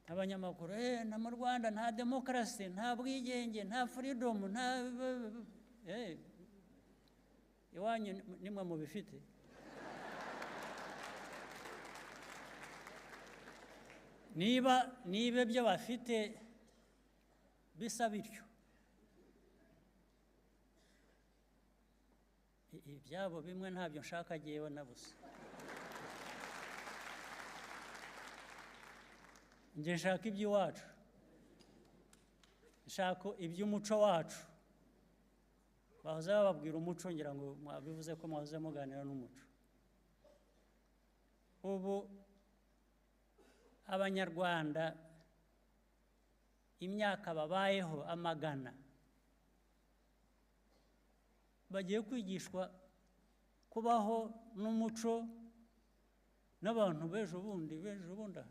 Abanyamakuru na mu Rwanda nta demokarasi, nta bwigenge, nta freedom, nta iwanyu nimwe mubifite. Niba ibyo bafite bisa bityo, ibyabo bimwe ntabyo nshaka jyewe na busa. Njye nshaka iby'iwacu, nshaka iby'umuco wacu. Bahoze bababwira umuco, ngira ngo mwabivuze ko mwahoze muganira n'umuco. Ubu Abanyarwanda imyaka babayeho amagana bagiye kwigishwa kubaho n'umuco n'abantu b'ejo bundi b'ejo bundi.